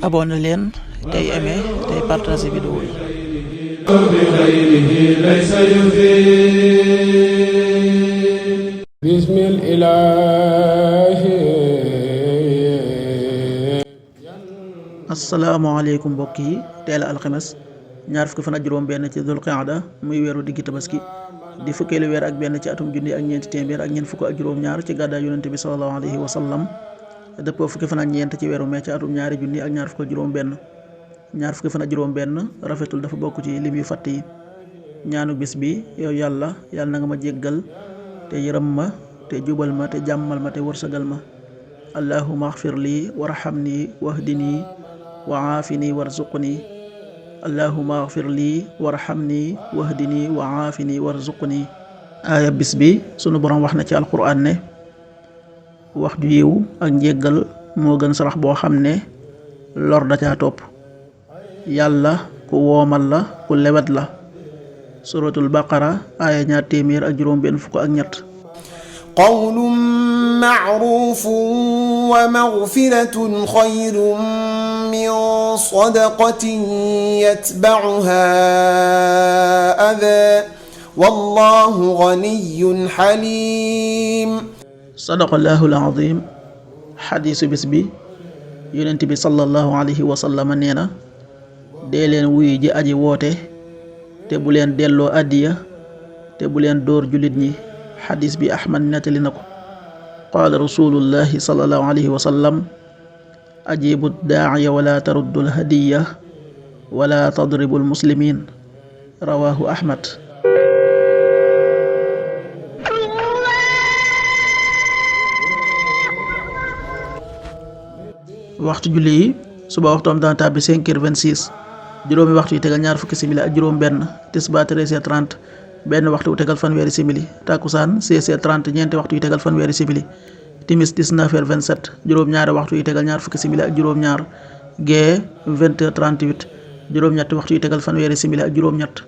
abonné leen tey aimé tey partagé vidéo yi. asalaamaaleykum mbokk yi, teel a alxames ñaar fukki fan ak juróom benn ci dul qaada muy weeru diggi tabaski di fukkeelu weer ak benn ci atum junni ak ñeenti téeméer ak ñeent fukk ak juróom ñaar ci gàddaay yonente bi sallallahu alayhi wa sallam, dëppoo fukki fan ak ñeent ci weeru mee ci atum ñaari junni ak ñaar fukk ak juróom benn. ñaar fukki fan ak juróom benn rafetul dafa bokk ci lim yu fàtt yi. ñaanu bis bi: yow yàlla na nga ma jéggal te yërëm ma te jubal ma te jàmmal ma te wërsëgal ma. allahumma axfir lii warhamni wahdini wa aafini warzuqni. allahumma axfir lii warhamni wahdini wa aafini warzuqni. aaya bis bi sunu borom wax na ci alquran ne wax ju yiw ak njéggal moo gën sarax boo xam ne lor da caa topp. yàlla ku woomal la, ku lewet la. suratul baqara aaya 253. qawlun ma'ruufun wa maghfiratun xayrun min sadaqatin yatba'uhaa adhaa wallaahu ganiyyun haliim. sadaqallaahul aziim. xadiisu bis bi, yonent bi sallallahu alayhi wa sallam nee na: dee leen wuyu ji aji woote te bu leen delloo addiya te bu leen dóor jullit ñi. xadis bi ahmad nettali na ko. qaala rasulullahi sallallahu alayhi wa sallam: ajibu daa'iya wala taruddu lhadiya wala tadribu lmuslimin. rawahu ahmad. waxtu julli yi: suba waxtoom dana tàbbi 5h26, juróomi waxtu yi tegal ñaar fukki simili ak juróom benn. tisbaar 13h30, benn waxtu wu tegal fanweeri simili. takkusaan 16h30, ñeenti waxtu yi tegal fanweeri simili. timis 19h27, juróom ñaari waxtu yi tegal ñaar fukki simili ak juróom ñaar. gee 20h38, juróom ñetti waxtu yi tegal fanweeri simili ak juróom ñett.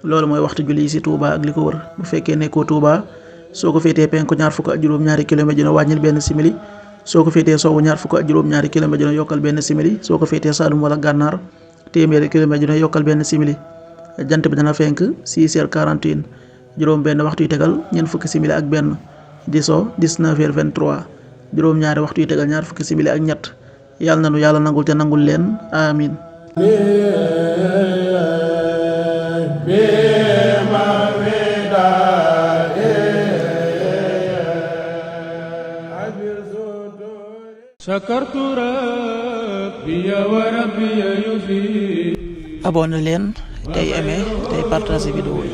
loolu mooy waxtu julli yi ci Touba ak li ko wër. bu fekkee nekkoo Touba, soo ko féetee penku ñaar fukk ak juróom ñaari kilomètre dina wàññil benn simili. soo ko féetee sowwu ñaar fukk ak juróom ñaari kilomètre dina yokkal benn simili. soo ko féetee Saalum wala Gànnaar, téeméeri kilomètre dina yokkal benn simili. jant bi dana fenk 6h41, juróom benn waxtu yu tegal ñeent fukki simili ak benn. di so 19h23, juróom ñaari waxtu yu tegal ñaar fukki simili ak ñett. yàlla na nu yàlla nangul te nangul leen, amin. abonné leen tey aimé tey partagé vidéo yi.